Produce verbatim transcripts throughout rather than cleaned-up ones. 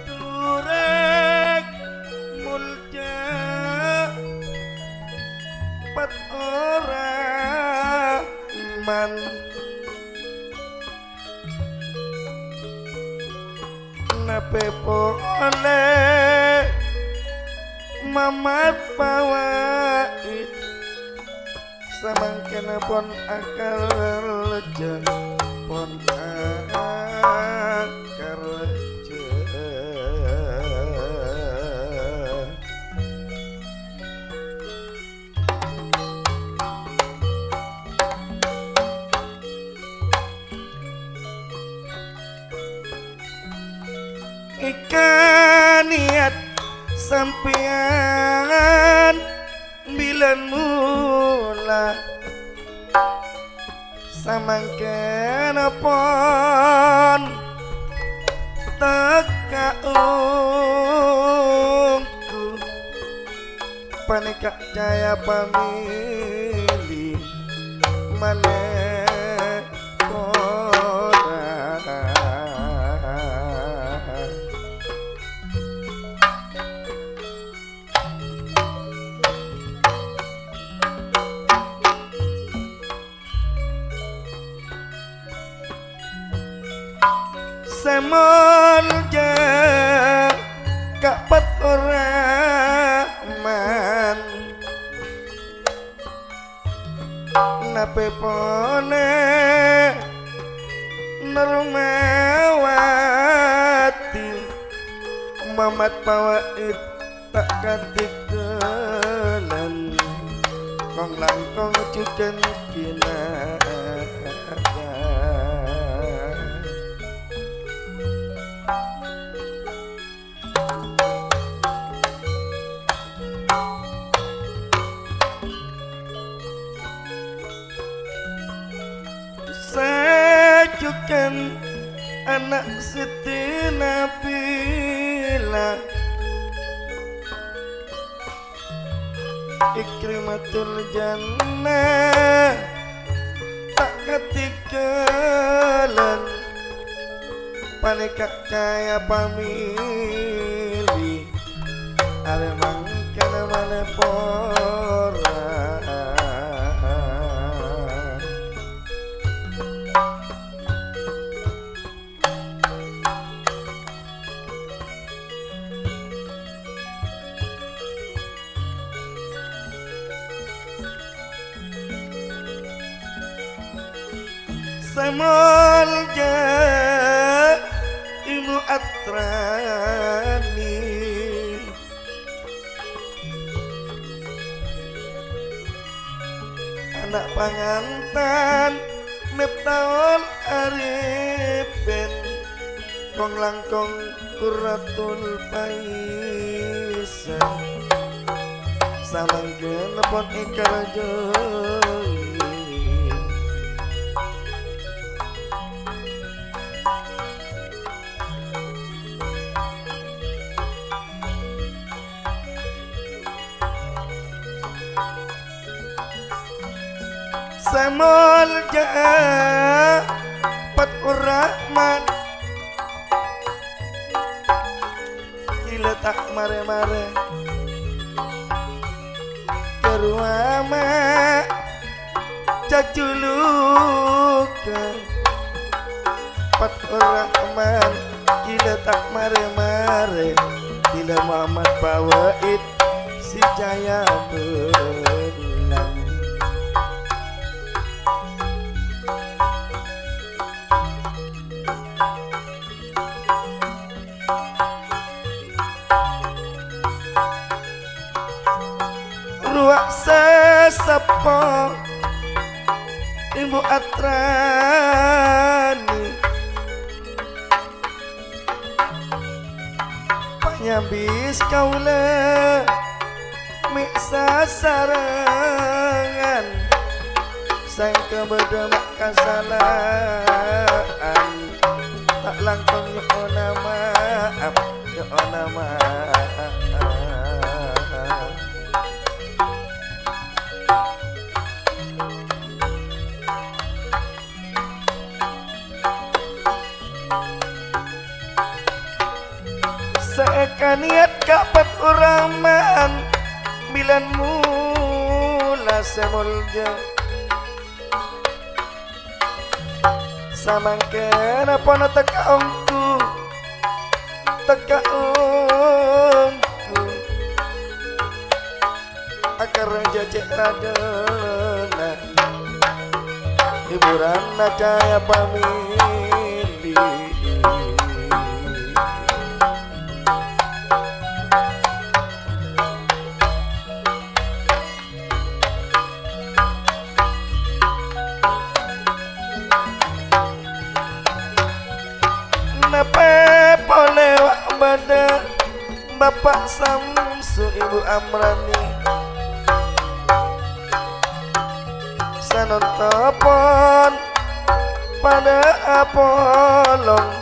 Durek mulja pat ora man. Nape pole mamat pawait, samangkena pon akarja, pon akarja. Eka niat sampeyan bilan mula, samangkena pon teka onggu. Paneka caya pamili male ora. Samolja kapat ora man. Nape pone Normawati, mamat pawait ta' katinggalan, kong-langkong jugan kinaka. Sajugan ana' Siti Nabila, Ikrimatul Jannah ta' katinggalan, paneka caya pamili. Arè mangkana male pora. Sè molja Ibu Atrani, ana' pangantan Miftaul Arifin, kong-langkong Qurratul Faizin, samangkèn pon èkarajâi. Sè molja Fathur Rahman, ghilâ ta' marè-marè. Ka rowa ma' jhâjhulughân Fathur Rahman, ghilâ ta' marè-marè. Ghilâ Muhammad Fawaid sè cahya bellâng. Rowa sè seppo Ibu Atrani, panyabis kaulâ mè' sasarengan, sangka bâdâ ma' kasala'an, ta' langkong nyo'ona ma'ap, nyo'ona ma'ap. Sè èkaniyat ka' Fathur Rahman, bilân mola sè molja. Samangkèn pon tekka ongghu, tekka ongghu. Akar jhâjhâ' raddhâna, hiburanna cahya pamèlè. Napè polè wa' bâdâ Bapa' Samsu, Ibu Amrani. Sanonto pon padâ apolong,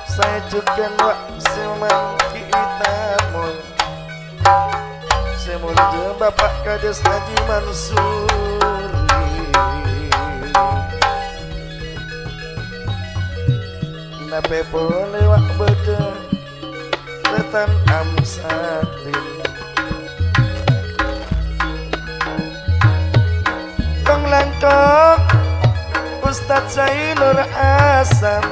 saè jhughân wa' sè mangghi'i tamoy. Sè molja Bapa' Kadus Haji Mansuri. Napè polè wa' bâdâ Rètan Amsadin. Kong-langkong Ustadz Zainur Hasan.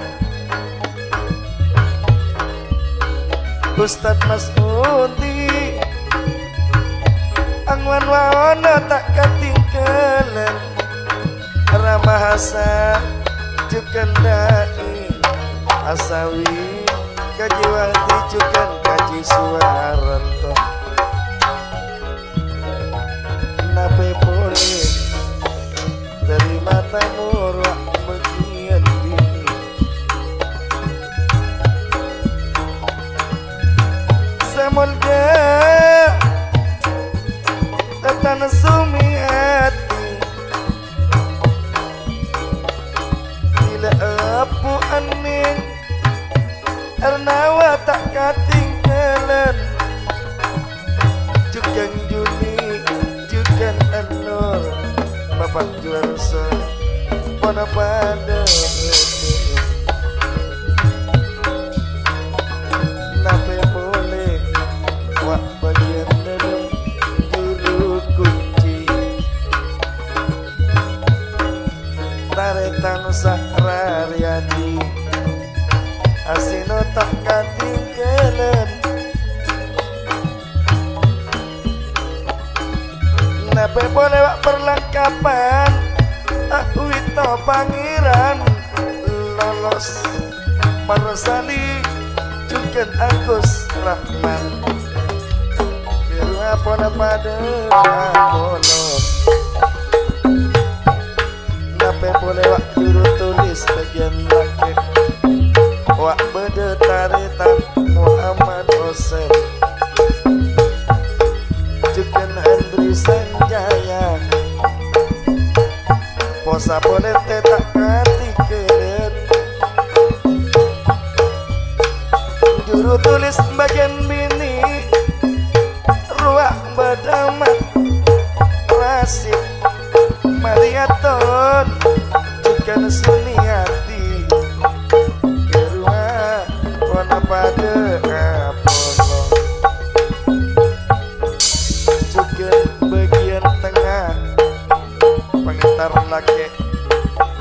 Ustadz Mas'udi, angowan waona ta' katinggalan. Rama Hasan, jhughân Da'i Asawi, Kaji Wahdi, jhughân Kaji Suwaranto. Napè polè tarèma tamoy rowa bâgiyân binè. Sè molja Rètan Sumiati, bilâ Abu Aning, Ernawa ta' katinggalan. Jhughân Juni, jhughân Annur, Bapa' Juwarso, pon padâ. Napè polè wa' bâgiyân dâlem juru kunci. Tarètan Sa'rariyadi, asèno ta' katinggalan. Napè polè wa' perlengkapan, awita Pangèran. Tan lolos marsali jhughân Agus Rahman. Kèra pon padâ apolong. Napè polè wa' juru tulis bâgiyân lakè'. Wa' bâdâ tarètan Muhammad Husèn. Jhughân Andri Sanjaya. Posa polè tè ta' katinggalân. Juru tulis bâgiyân binè', rowa bâdâ Mat Rasid, Mariaton, jhughân Suniati. Kèra pon padâ apolong. Jhughân bâgiyân tengnga, pangèntar lakè',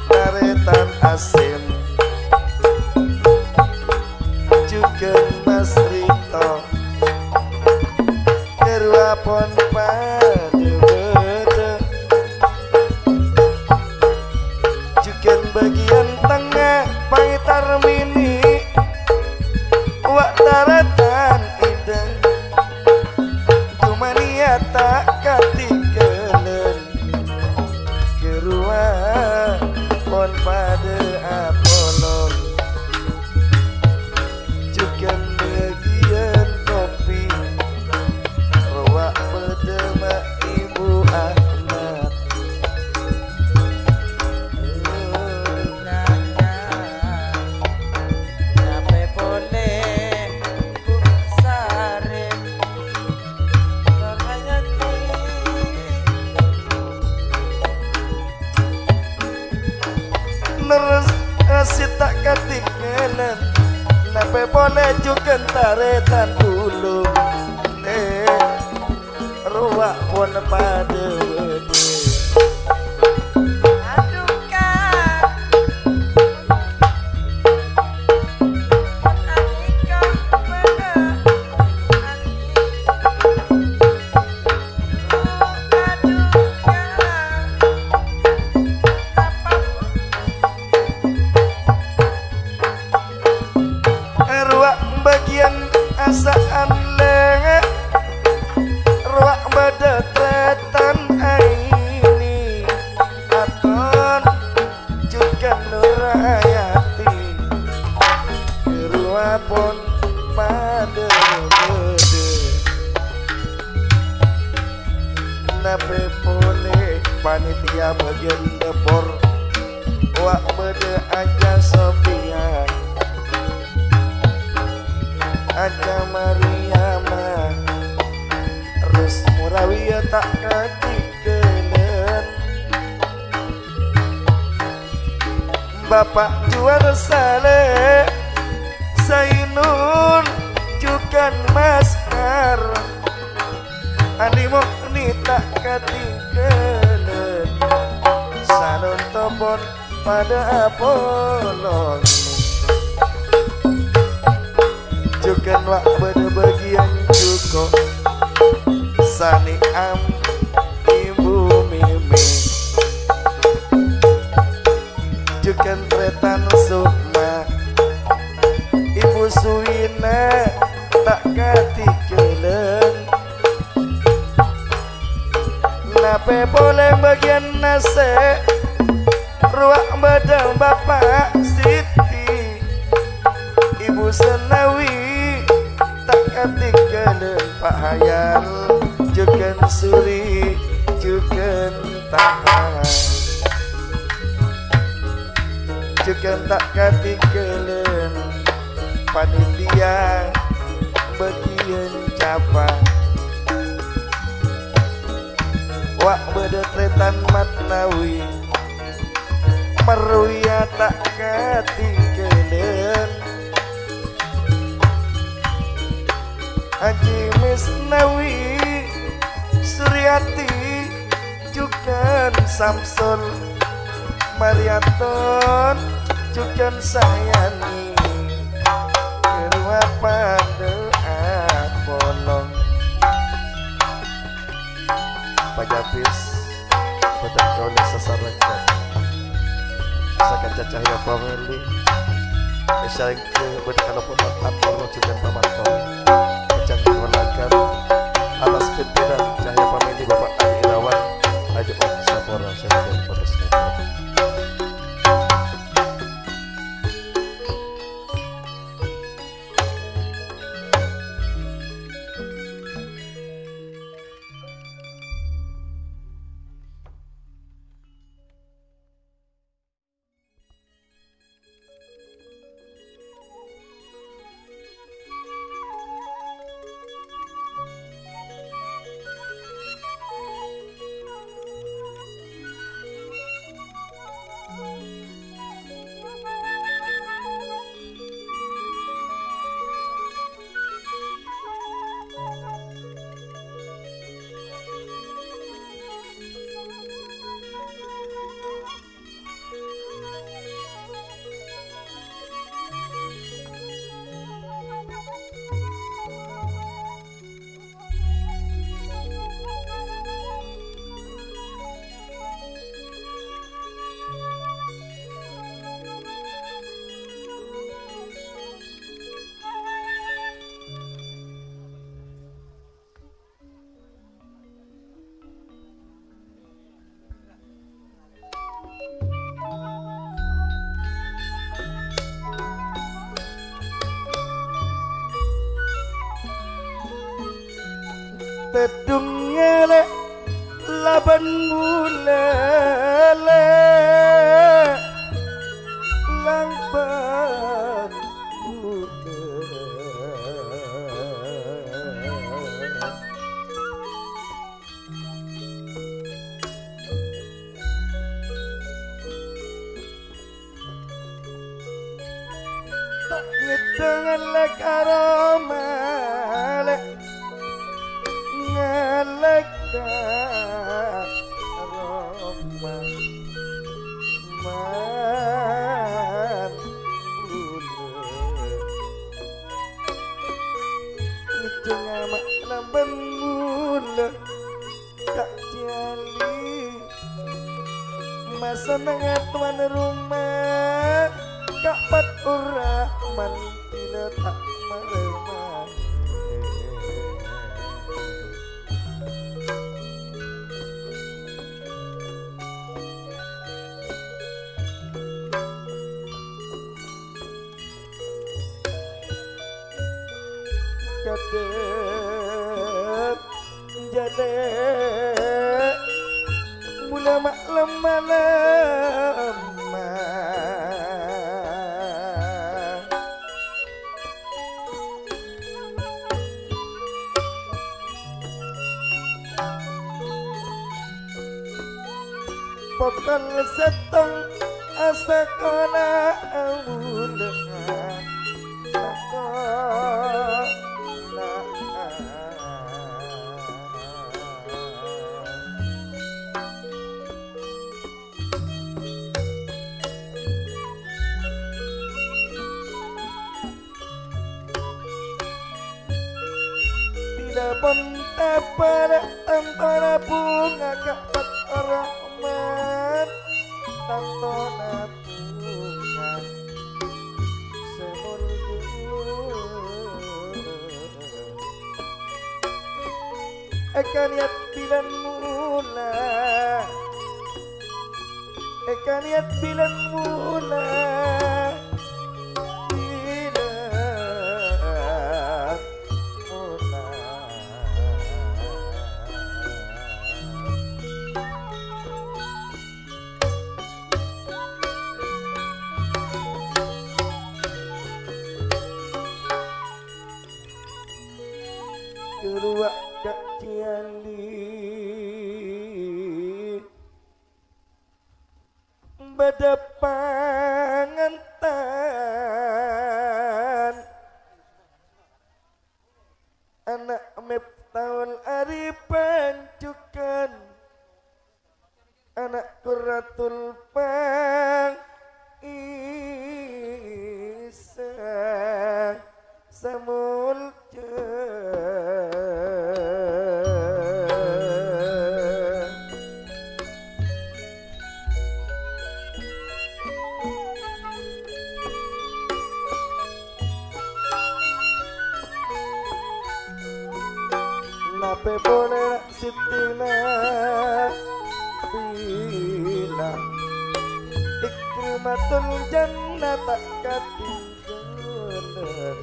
tarètan Asim. Jhughân Mas Rito, kèra pon padâ bâdâ. Jhughân bâgiyân tengnga, pangèntar binè', wa' tarètan Ida. Jumaniya ta' katinggalân, kèra pon padâ apolong. Jhughân bâgiyân kopi, rowa bâdâ ma' Ibu Ahmad. Napè polè Bu Sari, Nur Hayati. Nur Rasid ta' katinggalân, napè polè jhughân tarètan Ulu. Rowa pon padâ bâdâ. Aduh, Kak. Pon anikah bâdâ. Aduh, Kak. Apa? Rowa bâgiyân asa'an lèngè', rowa bâdâ tarètan Aini, Aton, jhughân Nur Hayati, rowa pon padâ bâdâ. Napè polè panitia bâgiyân dâpor, wa' bâdâ Aca Sofia, Aca Mariama, Ros Murawiyah ta' katinggalân. Bapa' Juwar Saleh, Zainul, jhughân Maskar, Andi Mukni ta' katinggalân, sanonto pon padâ apolong. Jhughân wa' bâdâ bâgiyân jhuko', Sani'am, Ibu Mimi. Jhughân tarètan Sukma, Ibu Suwina ta' katinggalân. Napè polè bâgiyân nasè', rowa bâdâ Bapa' Siti, Ibu Senawi, ta' katinggalân Pa' Hayal, jhughân Suri, jhughân Taha. Jhughân ta' katinggalân panitia bâgiyân capa'. Wa' bâdâ tarètan Matnawi, Marwiyah ta' katinggalân. Haji Misnawi, Suryati, jhughân Samsul, Mariaton, jhughân Sayani, kèra padâ apolong. Pajabis, bâdhân kaulâ sasarengan. Sakanca Cahya Family, èsarèngngè bâdâ kaloppongan ator jhughân pamanto. Ècangkolakan atas pimpinan Cahya Family, Bapak Ari Irawan, ajunan sapora sè hadir pada saat ini. Tèdhung ngèlè' labân bulâ, lè', labân bulâ. Ta' ngèdhing ngèlè' ka roma, lè', ngèlè' ka roma, man bulâ. Ngèdhing ama' labân bulâ. Ka' Cali, ma' sennengnga tuan roma, ka' Fathur Rahman bilâ ta' marèma. Kadhâng jalè' bulâ ma' lem-malemma. Pokol sèttong asakola bulâ, sakola. Bilâ pon tapara tantona bhunga ka' Fathur Rahman, tantona bhunga sè molja. Èkanèyat bilân mola. Èkanèyat bilân mola, bilân mola. Karowa' ka' Cali. Bâdâ pangantan, ana' Miftahul Arif Panjukan, ana' Qurratul Faiza. Samolja. Pepolè Siti Nabila, Ikrimatul Jannah ta' katinggalan.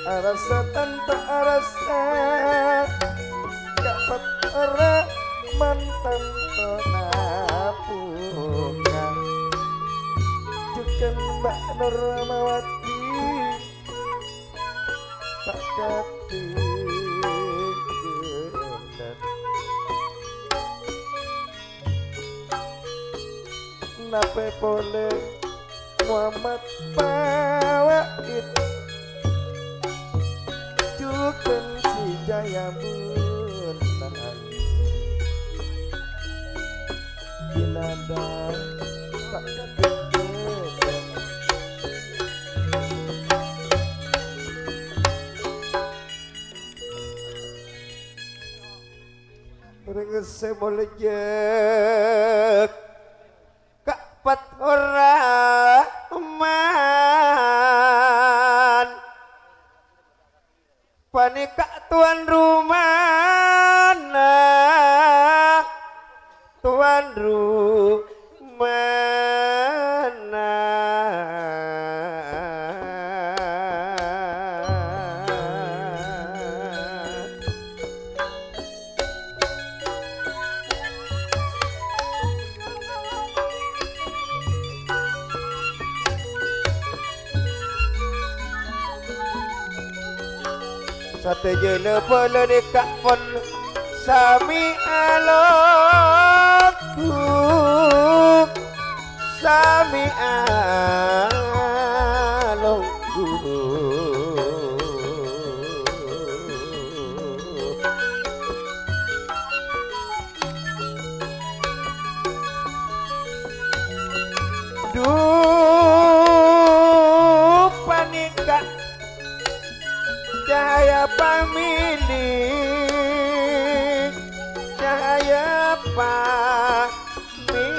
Arassa tanto arassa, Ka' Pattora mantan tona bunga. Jhughân Mbak Nurmawati ta' katinggalan. Napè polè Muhammad Fawaid, jhughân si Jaya Bunang. Binatang tak kepikiran. Rèng sè molja Ka' Faturrahman, panèka tuan rumana, tuan rumana. Sadhâjâna bâlâ nèka pon sami alongghu, sami alongghu. Du panèka cahaya pamili, cahaya pamili.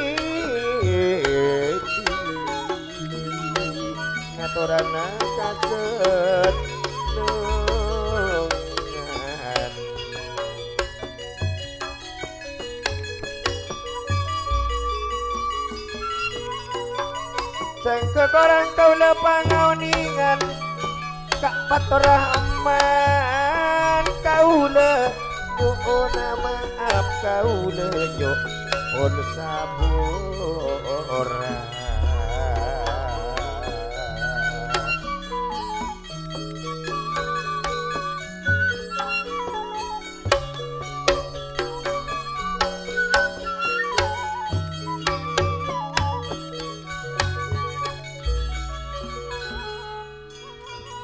Ngatorana kasenengan. Sèngko' korang kaulâ pangaonèngan, Ka' Faturrahman kaulâ nyo'ona ma'ap, kaulâ nyo'on sapora.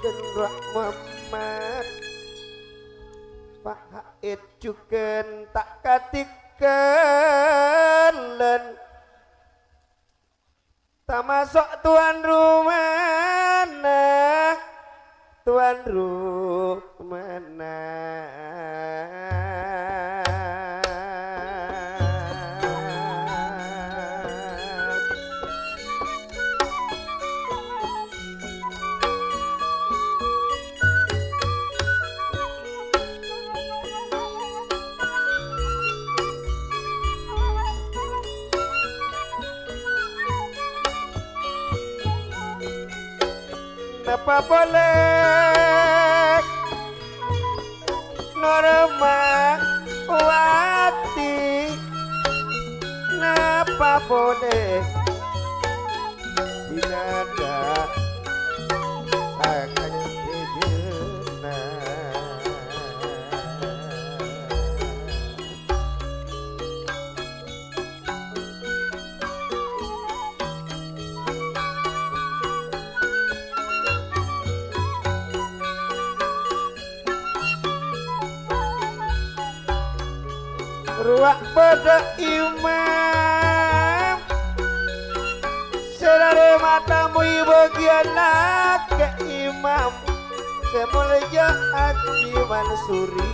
Ghân Ra' Muhammad Fahaid jhughân ta' katinggalan. Tamaso' tuan rumana, tuan rumana. Napa polè Nurmawati? Napa polè Dinada sakantèjâna? Rowa bâdâ imam sè larè matamui bâgiyân lakè' imam. Sè molja Haji Mansuri,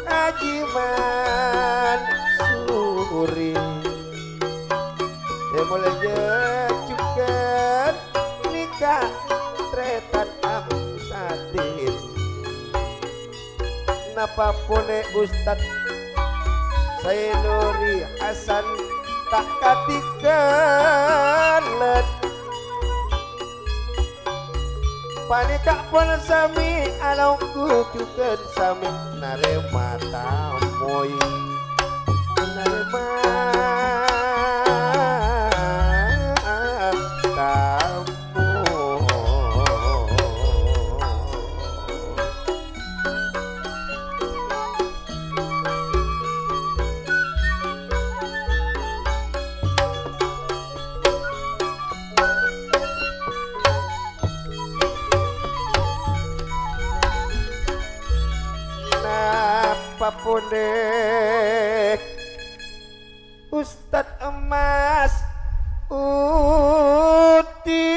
Haji Mansuri. Puri. Èmolja jhughân nèka trètan Amsadin. Napa polè Ustad Sainuri Hasan ta' kadhi ghellâ'. Panèka pon samè alongghu jhughân samè narèma tamoy. Narèma tamoy. Napa polè Ustad Emas Uti?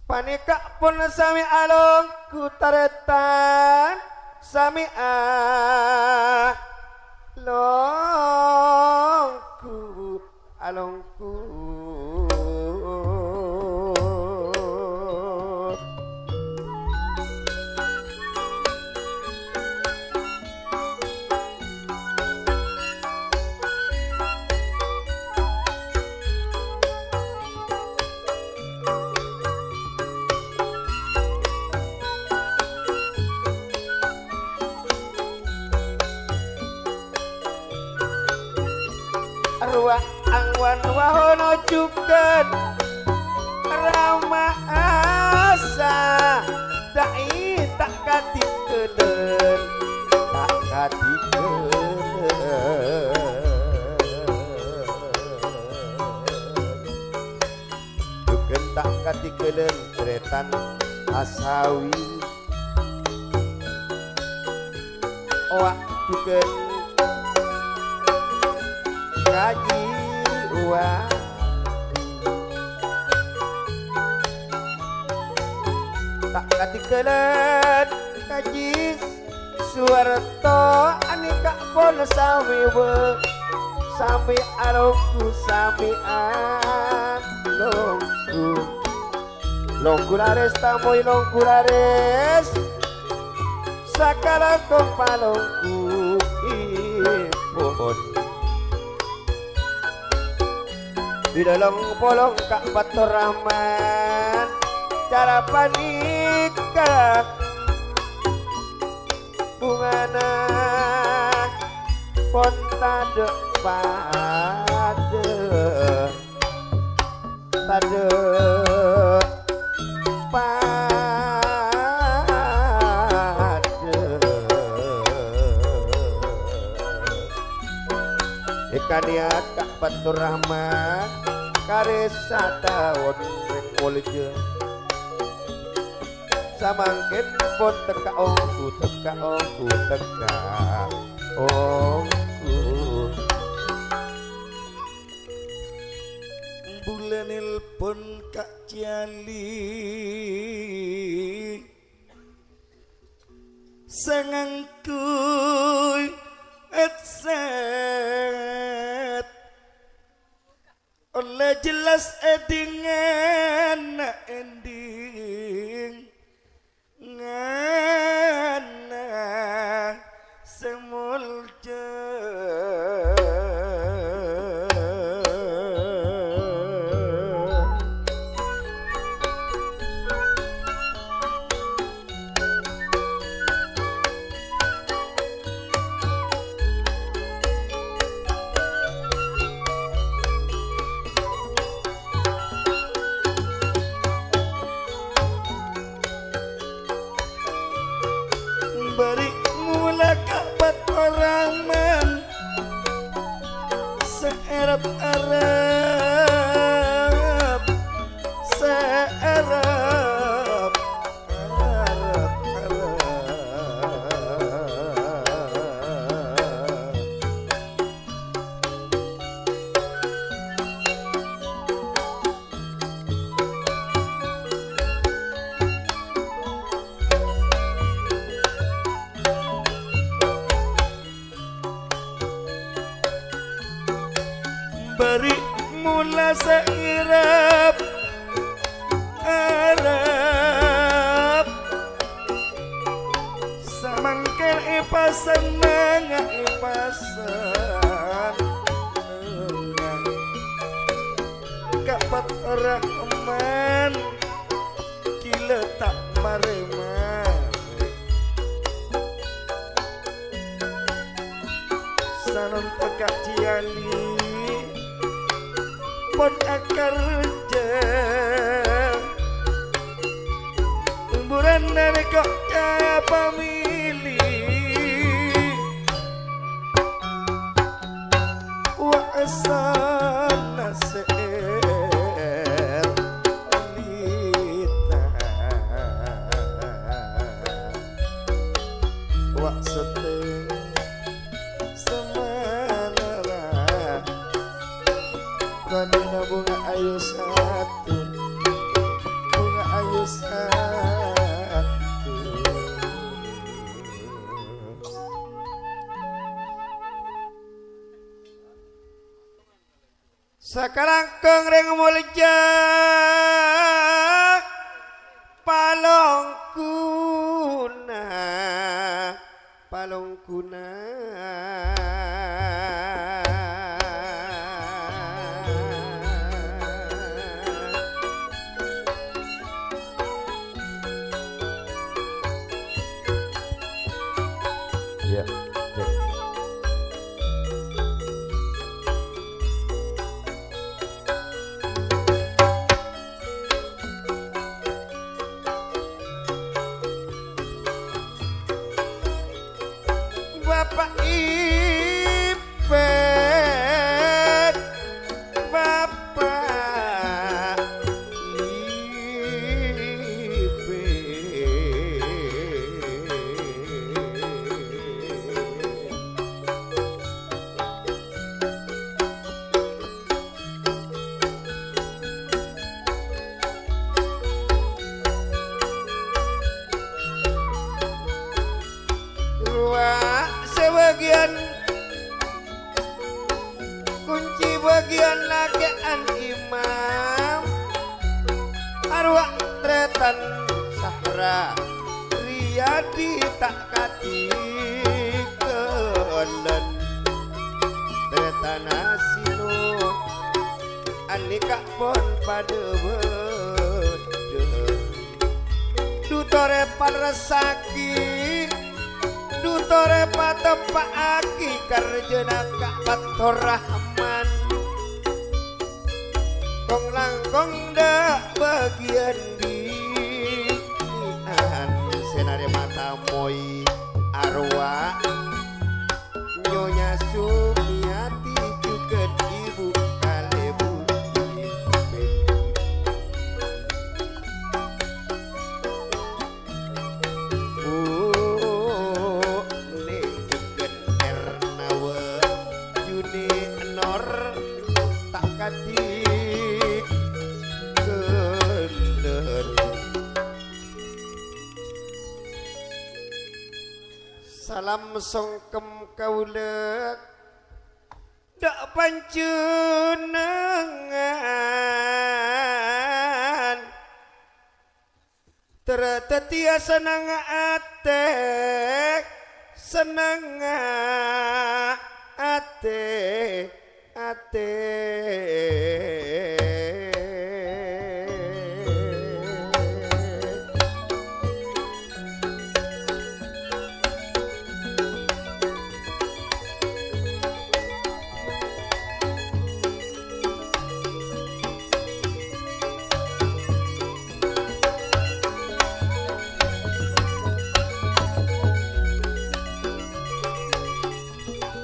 Panèka pon samè alongghu tarètan, samè alongghu, alongghu. Rowa angwan wahono jhughân rama asa, da'i ta' kadhi ghellâ', ta' kadhi ghellâ'. Jhughân ta' kadhi ghellâ' tarètan asawi. Owa' jhughân kaji owa'. Ta' kadhi ghellâ' kaji Suwarto anèka pon samè bâ-, samè alongghu, samè alongghu. Longghu larès tamoy longghu larès, sakalangkong palongghuèpon. Bilâ long-polong ka Fathurrahman, cara panèka bhungana pon tadâ' padâ. Tadâ' padâ. Èkanèyat ka Fathurrahman, karè sataon rèng molja. Samangkèn pon tekka' ongghu, tekka' ongghu, tekka' ongghu. Bulâ nelpon ka' Cali, sè ngangghuy headset. Ollè jelas èdingngana èndingngana sè molja. Bâri' mola ka Fathurrahman, sè èrap-èrap, sè èrap. sè irep-arep. Samangkèn èpasennengnga, èpasennengnga ka Fathurrahman, ghilâ ta' marè-marè. Sanonta Ka' Jiyali pon akarjâ, timburan narèka cahaya pamili. Wa' essana sè èlita, wa' sèttèng samanara. Bânnè bhunga ayu satu, bhunga ayu satu. Sakalangkong rèng molja palongguna, palongguna. Iya, cek. Bapa' Ipet, Bapa' Ipet. Rowa sè bâgiyân, kunci bâgiyân lakè'an imam. Arowa trètan Sahra Riyadi ta' kadhi kèlèn. Trètan Asino anèka pon padâ bâdâ. Dhu torè palerressaghi, dhu torè pateppa'aghi karjhâna Ka' Fathurrahman. Kong-langkong dâ' bâgiyân binè'an sè narèma tamoy arowa. Nyonya Sumiati jhughân Ibu Kalè Budi. Bu, nè jhughân Ernawa, Juni Enor, ta' kadhi ghellâ'. Salam songkem kaulâ dâ' panjhennengngan. Ter-, dhâddhiyâ sennengnga atè, sennengnga atè. Atè.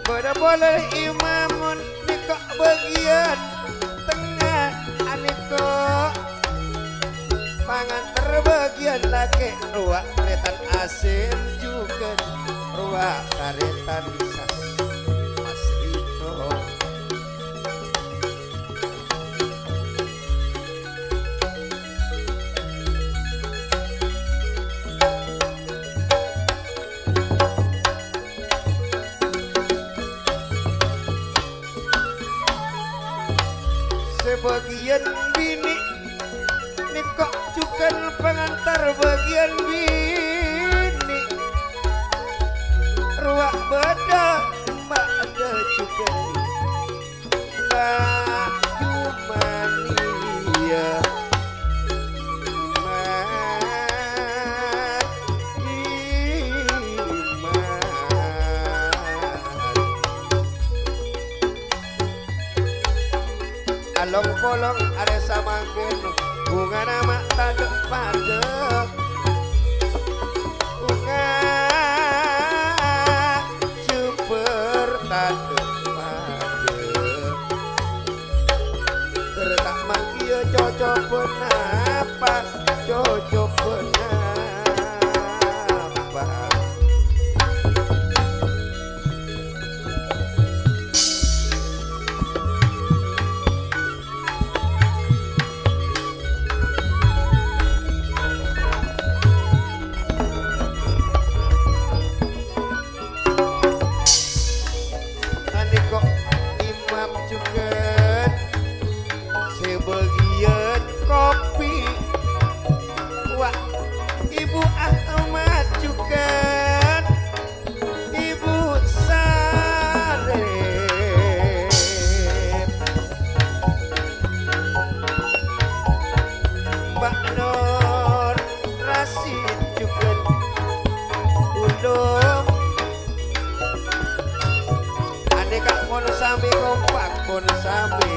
Bâdâ polè imamun nèko' bâgiyân tengnga anèko'. Panganter bâgiyân lakè' rowa karètan asèn jhughân rowa karètan sas Mas Rito. Sè bâgi Bâgiyân binè', nèko' jhughân pangantar bâgiyân binè'. Rowa bâdâ emma' adâ jhughân. Pak Jumani, ya. Iman, Iman. Along-polong arè samangkèn, bhungana ma' tadâ' padâ. Bhunga jhubâr tadâ' padâ. Ter ta' manggiyâ cocobhân apa? Cocobhân apa? Anèko' Imam jhughân sè bâgiyân kopi. Wa', Ibu Ahmad jhughân, Ibu Sarip. Mbak Nur Rasid jhughân. Ulung. Anèka' pon samè kompak, pon samè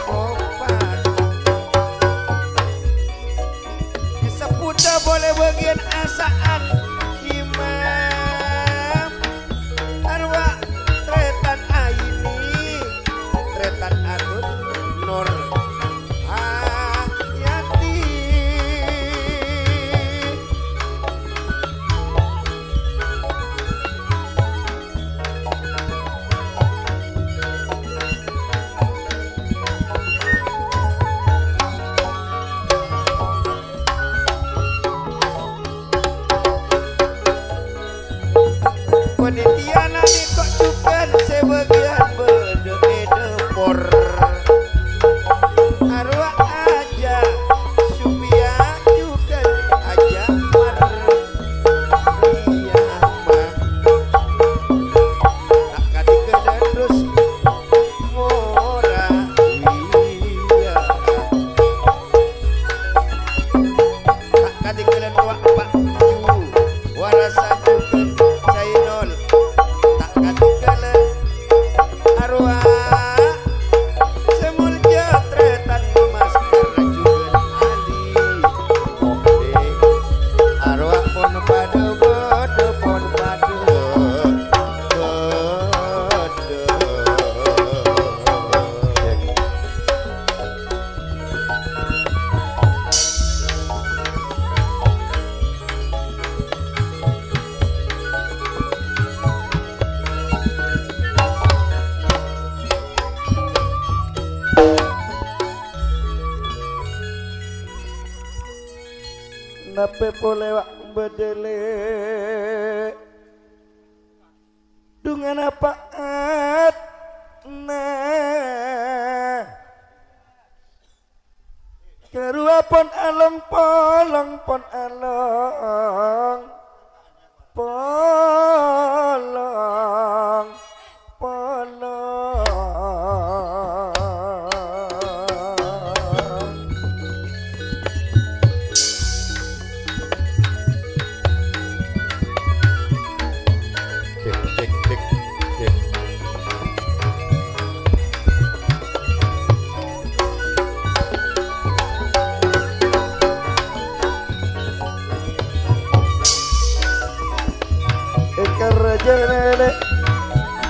kompak. Èsebbhudhâ polè bâgiyân asa'an Imam. Arwah Trètan Aini, Trètan Atut Nur Hayati. Panitia nalèka jhughân sè bâgiyân bâdâ è dâpor. Arowa Aja Supia jhughân Aja Mariyama. Ta' katinggalan Rus Morawiya. Ta' katinggalan wa-, Pak Ju, Warasa jhughân Zainul. Ta' katinggalan arowa sè molja Trètan Maskara jhughân Ali. Oke. Arowa pon padâ bâdâ, pon padâ bâdâ. Napè polè wa' bâdâ lè'? Dhungana pa'atna. Karowa pon along-polong, pon along-polong, polong. Cek, cek, cek, cek. Èkar jârèya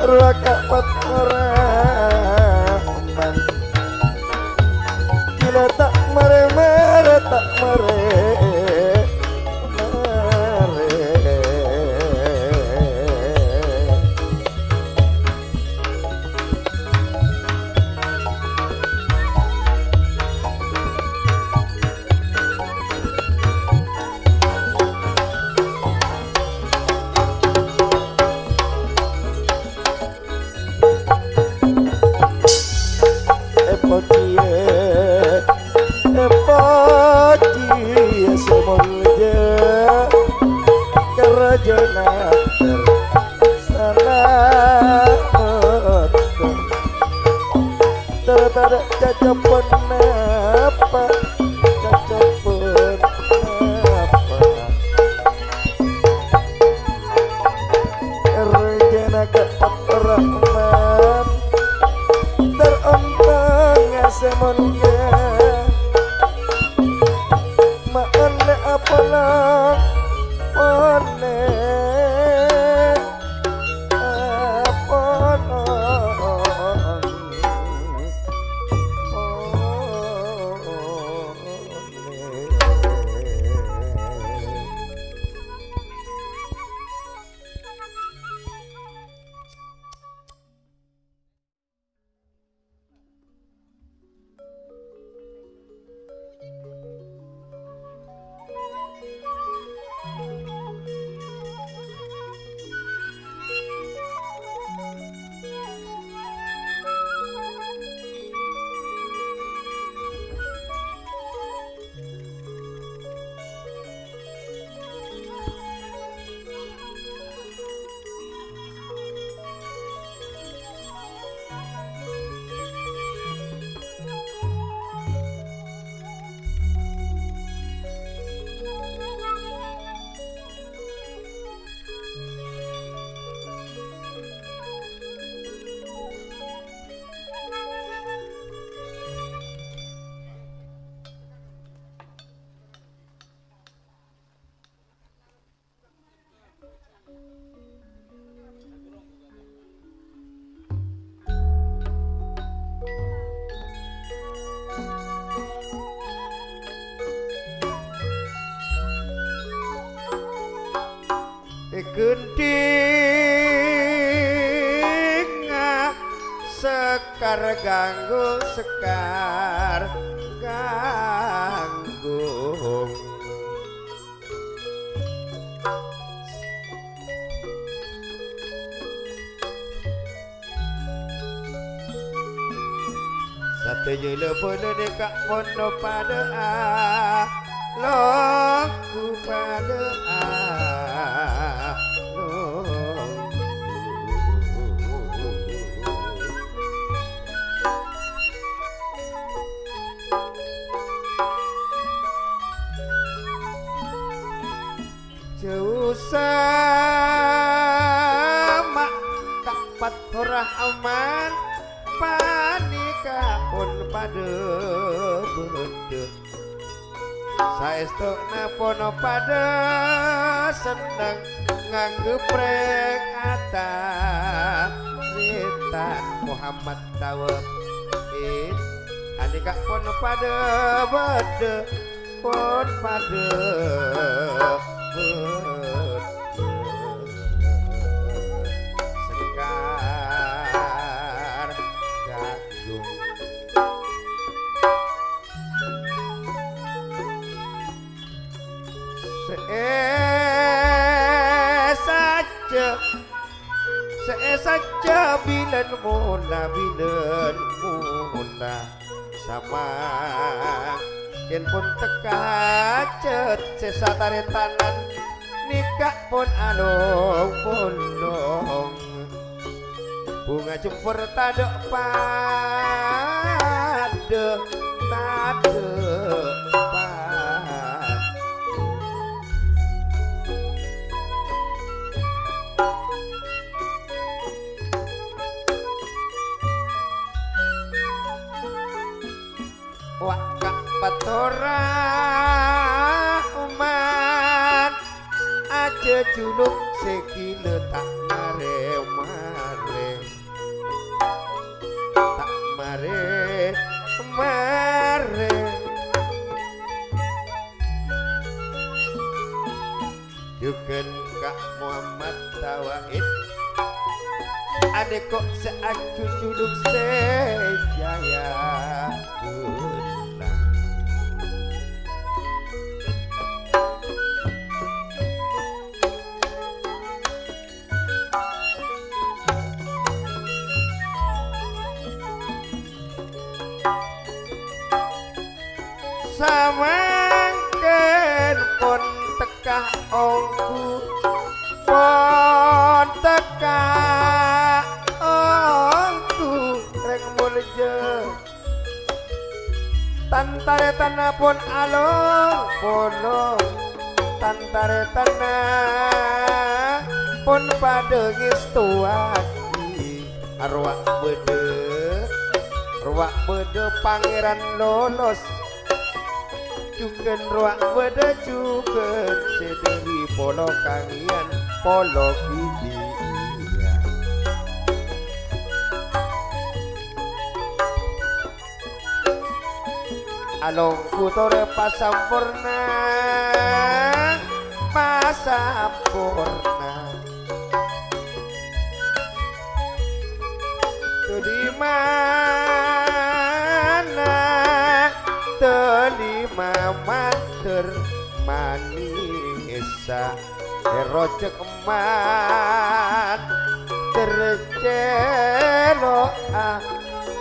rowa kapat ora man. Gila ta' marè-marè, ta' marè-marè. Jalater salamatan. Daripada cacapon napa, cacapon napa. Rajana ka Rahman, terontang ngasemonga. Ma'anna apolong polè, apolong polè. È gendhingnga Sekar Ganggung, Sekar Ganggung. Sadhâjâ la-bâlâ nèka pon padâ'â, longgu padâ'â, longgu. Jhâusa ma' ka Fathurrahman, panèka pon padâ bâdâ. Saèstona pon padâ senneng ngangghep rèng atarètan Muhammad Tawabin. Anèka pon padâ bâdâ, pon padâ bâdâ. Sekar Ganggung. Sè èsajjhâ, sè èsajjhâ bilân mola, bilân mola. Samangkèn pon tekka hajhât sè satarètanan, nèka pon along-polong. Bhunga jembhur tadâ' padâ, tadâ' padâ. Wa' ka' Fathurrahman, ajhâjhuluk sè ghilâ ta' marè-marè. Ta' marè-marè. Jhughân ka' Muhammad Tawaid, adhiko' sè ajhâjhuluk sè jâyâ bhunten. Samangkèn pon tekka ongghu Tarètanna pon along-polong, tan-tarètanna pon padâ ngèstowaghi. Arowa bâdâ, rowa bâdâ Pangèran Lolos, jhughân rowa bâdâ jhughân sè dâri Polo Kangiyan, Polo Gili. Alongghu torè pasamporna, pasamporna. Tadhimana, tadhima mandhâr manèssa. Èrojhâk man tercèlo'a,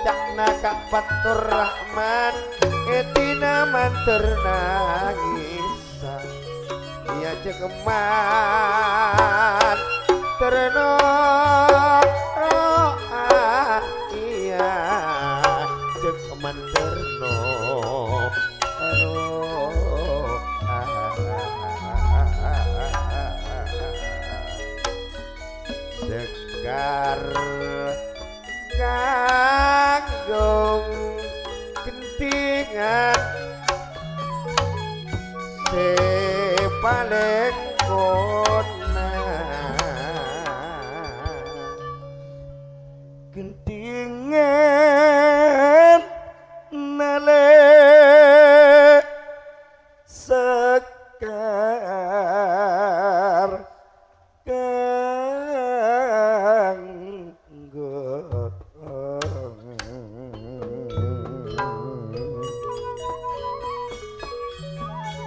ca'na Ka' Fathurrahman, èdina mandhâr nangèssa. Iyâ, jhâk man terno ro'a, iyâ, jhâk man terno ro'a. Sekar kanggo gendhingan sè palèng kona. Gendhingan nalè Sekar kanggo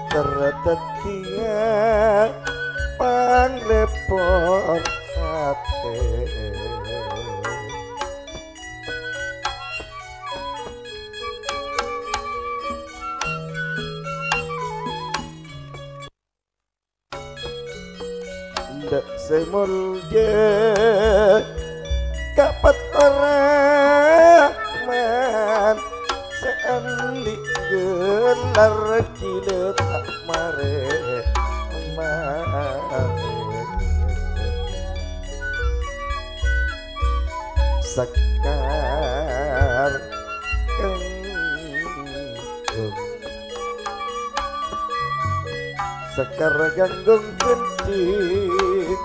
tertetiya panglepon atè. Dâ' sè molja Ka' Fathurrahman, sè andi' gelar gila ta' marè-marè. Sekar kanggo Sekar kanggo gendhingan.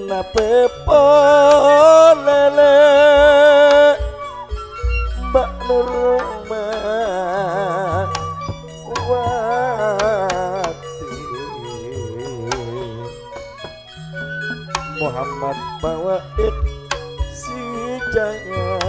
Napè polè lè Mbak Nurmawati. Muhammad Fawaid si Jaya.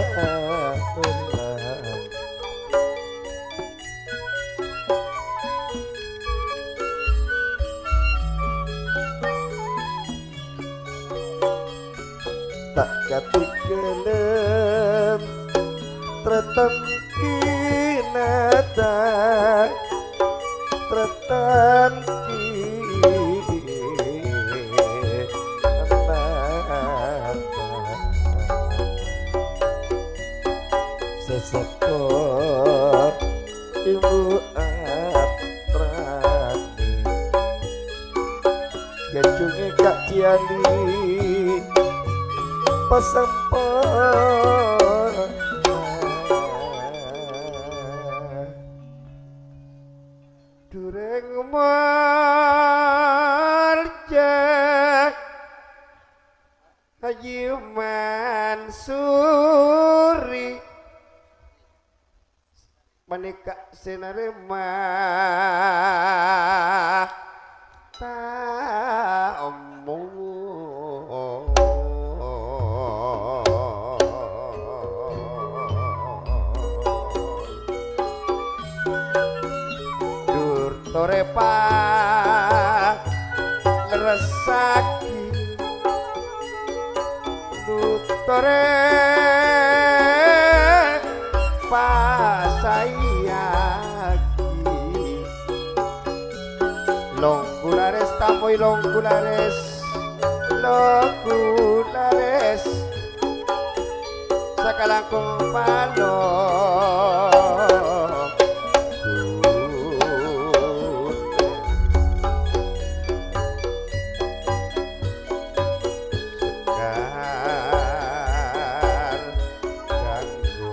Ta' katinggalan Trètan Kinata, Trètan Kinata. Sesepo Ibu Atrani. Gajunge Ka' Ciali pasampor. Dureng molja Haji Mansuri. Panèka sè narèma tamu. Dur torè pa lerressaghi. Duttore pasayaghi. Longghu lares tamoy longghu lares. Loku lares sakalangkong palo. Sekar ganggu.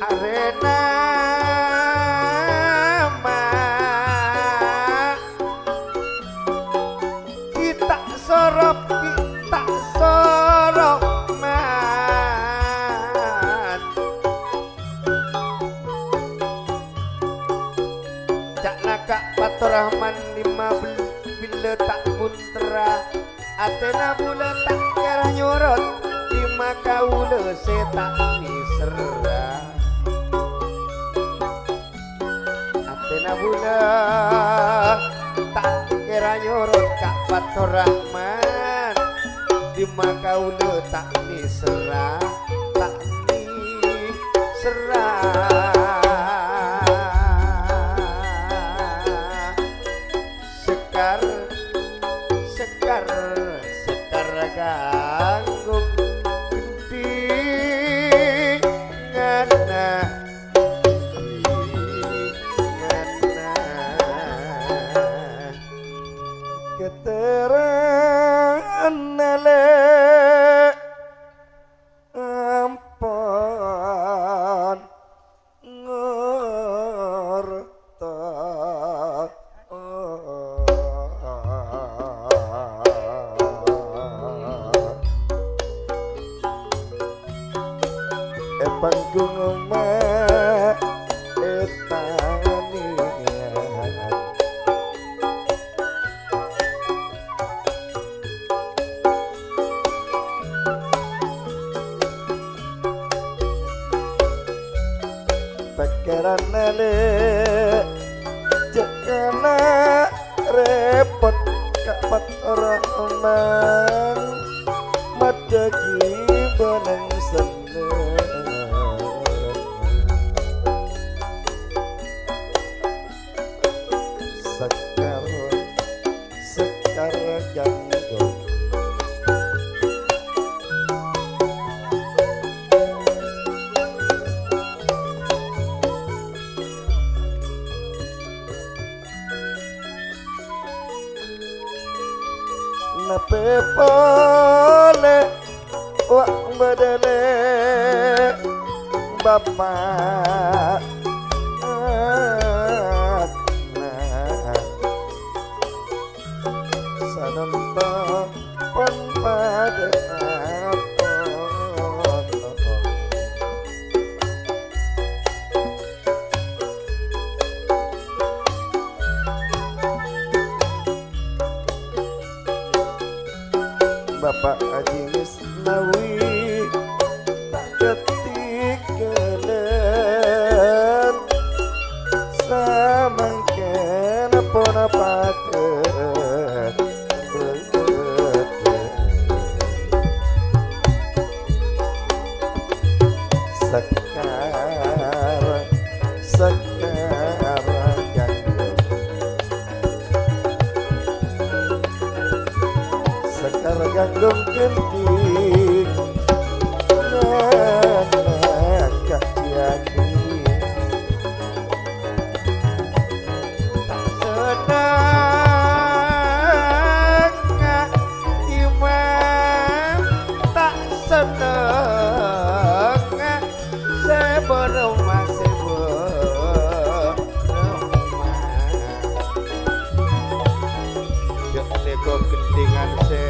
Arena ma kita sorop, kita sorop man. Ca'na Ka' Fathurrahman, dimma bel-, bilâ ta' bunterra, atèna bulâ ta' kèra nyorot, dimma kaulâ sè ta' nèserra. Atèna bulâ ta' kèra nyorot Ka' Fathurrahman, dimma kaulâ ta' nèserra, ta' nèserra. Sekar, sekar, sekar ganggu gendhinganna. Keterangan nalè ampon ngorta. È panggung ma' è tanian. Pèkkèranna lè' jhâ' kèna rèpot Ka' Fathurrahman, maddhâghi bânèng sennèng. Sekar, sekar ganggu. Napè polè wa' bâdâna bapa'. Sanonto pon padâ apoton. Bapa' Aji Misnawi ta' ghântèghâlân, samangkèn ponapa Sekar, sekar ganggu. Sekar ganggu gendhing. Nana kaki-aki. Ta' sennengnga imam, ta' sennengnga sè bârâmma, sè bârâmma. Jhâ' nèko gendhingan sè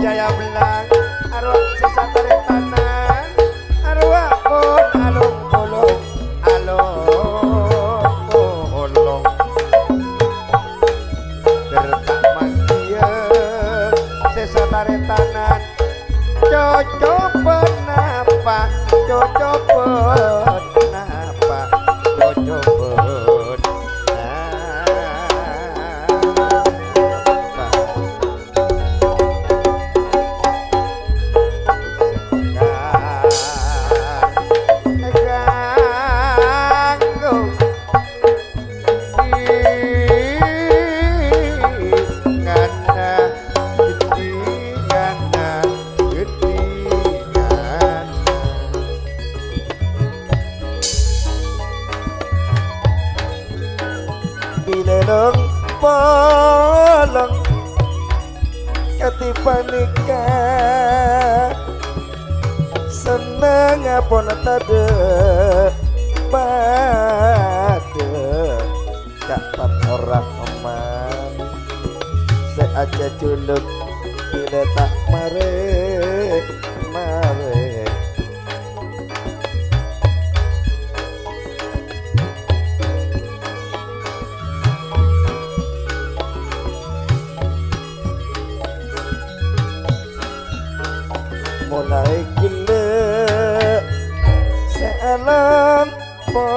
Jaya Belang, arwah sè sataretanan, arwah pon along-polong, along-polong. Ger ta' manggiyâ sè sataretanan, cocoban napa, cocoban napa, cocoban napa. Bilâ long-polong kadhi panèka, sennengnga pon tadâ' padâ, ca'ep Rahman sè ajhâjhuluk bilâ ta' marè-marè. Molaè ghellâ' sè along-polong